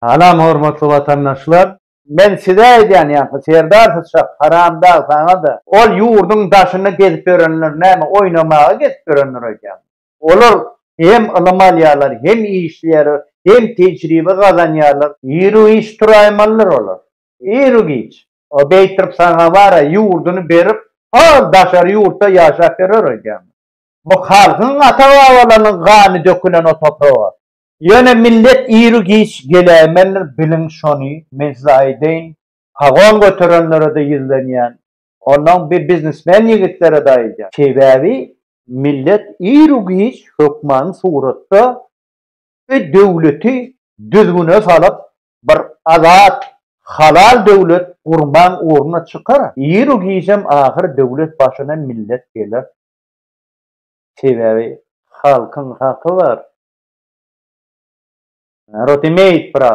Salam hormatly watandaşlar. Men size aýdýan ýaňky Serdar syçak haramdag saňada. Ol ýurduň daşynda gezip ýörenler näme oýnamaga gezip ýörendir öýdýäňmi? Olar hem ylym alýarlar, hem işleýärler, hem tejribe gazanýarlar. Iru-giç turaýmalydyr olar. Iru-giç. O beýtirip saňa bar-a ýurduny berip, hol daşary ýurtda ýaşap ýörer öýdýäňmi? Bu halkyň ata-babalarynyň gany dökülen o topraga. Ýöne millet iru-giç geläýmelidir, biliň şony, men size aýdaýyn, pagon göterenlere-de ýüzlenýän, onnoň bir biznesmen ýigitlere-de aýdýan. Sebäbi millet iru-giç hökmany suratda bir döwleti düzgüne salyp, bir azat, halal döwlet gurmaň ugruna çykar. Iru-gijem ahyr döwlet başyna millet geler. Sebäbi halkyň haky bar. Narod imeýit prawo.